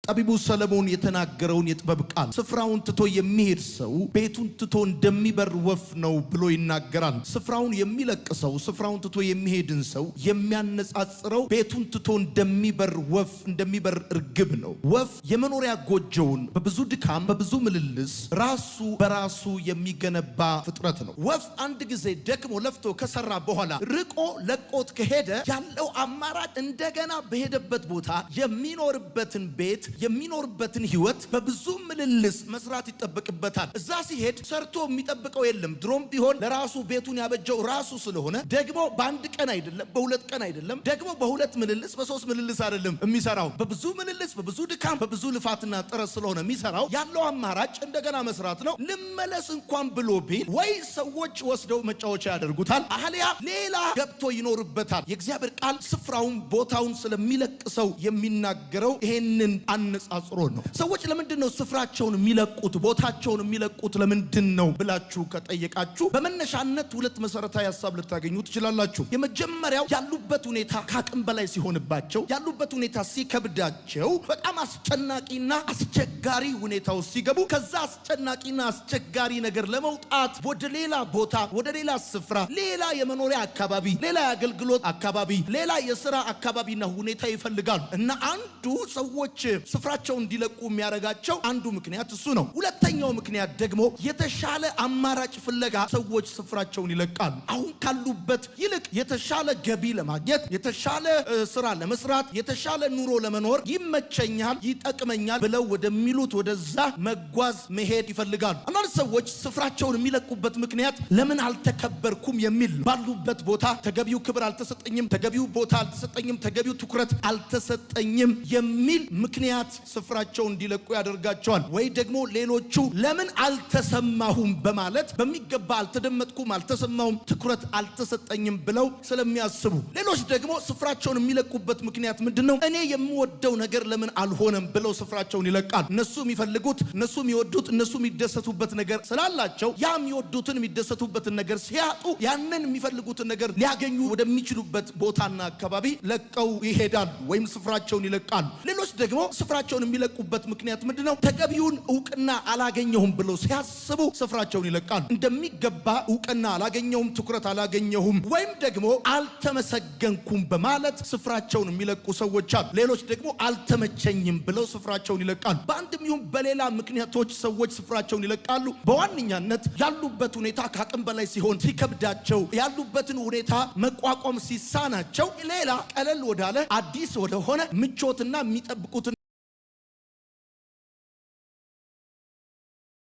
ጠቢቡ ሰለሞን የተናገረውን የጥበብ ቃል፣ ስፍራውን ትቶ የሚሄድ ሰው ቤቱን ትቶ እንደሚበር ወፍ ነው ብሎ ይናገራል። ስፍራውን የሚለቅ ሰው፣ ስፍራውን ትቶ የሚሄድን ሰው የሚያነጻጽረው ቤቱን ትቶ እንደሚበር ወፍ፣ እንደሚበር እርግብ ነው። ወፍ የመኖሪያ ጎጆውን በብዙ ድካም፣ በብዙ ምልልስ ራሱ በራሱ የሚገነባ ፍጥረት ነው። ወፍ አንድ ጊዜ ደክሞ ለፍቶ ከሰራ በኋላ ርቆ ለቆት ከሄደ ያለው አማራጭ እንደገና በሄደበት ቦታ የሚኖርበትን ቤት፣ የሚኖርበትን ህይወት በብዙ ምልልስ መስራት ይጠበቅበታል። እዛ ሲሄድ ሰርቶ የሚጠብቀው የለም። ድሮም ቢሆን ለራሱ ቤቱን ያበጀው ራሱ ስለሆነ፣ ደግሞ በአንድ ቀን አይደለም፣ በ2 ቀን አይደለም፣ ደግሞ በሁለት ምልልስ፣ በሶስት ምልልስ አይደለም የሚሰራው። በብዙ ምልልስ፣ በብዙ ድካም፣ በብዙ ልፋትና ጥረት ስለሆነ የሚሰራው፣ ያለው አማራጭ እንደገና መስራት ነው። ልመለስ እንኳን ብሎ ቢል ወይ ሰዎች ወስደው መጫወቻ ያደርጉታል፣ አሊያ ሌላ ገብቶ ይኖርበታል። የእግዚአብሔር ቃል ስፍራውን ቦታውን ስለሚለቅ ሰው የሚናገረው ይሄንን አነጻጽሮ ነው። ሰዎች ለምንድን ነው ስፍራቸውን የሚለቁት፣ ቦታቸውን የሚለቁት ለምንድን ነው ብላችሁ ከጠየቃችሁ በመነሻነት ሁለት መሰረታዊ ሀሳብ ልታገኙ ትችላላችሁ። የመጀመሪያው ያሉበት ሁኔታ ከአቅም በላይ ሲሆንባቸው፣ ያሉበት ሁኔታ ሲከብዳቸው፣ በጣም አስጨናቂና አስቸጋሪ ሁኔታ ውስጥ ሲገቡ ከዛ አስጨናቂና አስቸጋሪ ነገር ለመውጣት ወደ ሌላ ቦታ፣ ወደ ሌላ ስፍራ፣ ሌላ የመኖሪያ አካባቢ፣ ሌላ የአገልግሎት አካባቢ፣ ሌላ የስራ አካባቢና ሁኔታ ይፈልጋሉ። እና አንዱ ሰዎች ስፍራቸውን እንዲለቁ የሚያደርጋቸው አንዱ ምክንያት እሱ ነው። ሁለተኛው ምክንያት ደግሞ የተሻለ አማራጭ ፍለጋ ሰዎች ስፍራቸውን ይለቃሉ። አሁን ካሉበት ይልቅ የተሻለ ገቢ ለማግኘት፣ የተሻለ ስራ ለመስራት፣ የተሻለ ኑሮ ለመኖር ይመቸኛል፣ ይጠቅመኛል ብለው ወደሚሉት ወደዛ መጓዝ፣ መሄድ ይፈልጋሉ። አንዳንድ ሰዎች ስፍራቸውን የሚለቁበት ምክንያት ለምን አልተከበርኩም የሚል ነው። ባሉበት ቦታ ተገቢው ክብር አልተሰጠኝም፣ ተገቢው ቦታ አልተሰጠኝም፣ ተገቢው ትኩረት አልተሰጠኝም የሚል ምክንያት ስፍራቸውን እንዲለቁ ያደርጋቸዋል። ወይ ደግሞ ሌሎቹ ለምን አልተሰማሁም በማለት፣ በሚገባ አልተደመጥኩም፣ አልተሰማሁም፣ ትኩረት አልተሰጠኝም ብለው ስለሚያስቡ፣ ሌሎች ደግሞ ስፍራቸውን የሚለቁበት ምክንያት ምንድን ነው? እኔ የምወደው ነገር ለምን አልሆነም ብለው ስፍራቸውን ይለቃሉ። እነሱ የሚፈልጉት፣ እነሱ የሚወዱት፣ እነሱ የሚደሰቱበት ነገር ስላላቸው ያ የሚወዱትን የሚደሰቱበትን ነገር ሲያጡ ያንን የሚፈልጉትን ነገር ሊያገኙ ወደሚችሉበት ቦታና አካባቢ ለቀው ይሄዳሉ ወይም ስፍራቸውን ይለቃሉ። ሌሎች ደግሞ ስፍራቸውን የሚለቁበት ምክንያት ምንድን ነው? ተገቢውን እውቅና አላገኘሁም ብለው ሲያስቡ ስፍራቸውን ይለቃሉ። እንደሚገባ እውቅና አላገኘሁም፣ ትኩረት አላገኘሁም ወይም ደግሞ አልተመሰገንኩም በማለት ስፍራቸውን የሚለቁ ሰዎች አሉ። ሌሎች ደግሞ አልተመቸኝም ብለው ስፍራቸውን ይለቃሉ። በአንድም ይሁን በሌላ ምክንያቶች ሰዎች ስፍራቸውን ይለቃሉ። በዋነኛነት ያሉበት ሁኔታ ከአቅም በላይ ሲሆን፣ ሲከብዳቸው፣ ያሉበትን ሁኔታ መቋቋም ሲሳናቸው ሌላ ቀለል ወዳለ፣ አዲስ ወደሆነ ምቾትና የሚጠብቁትን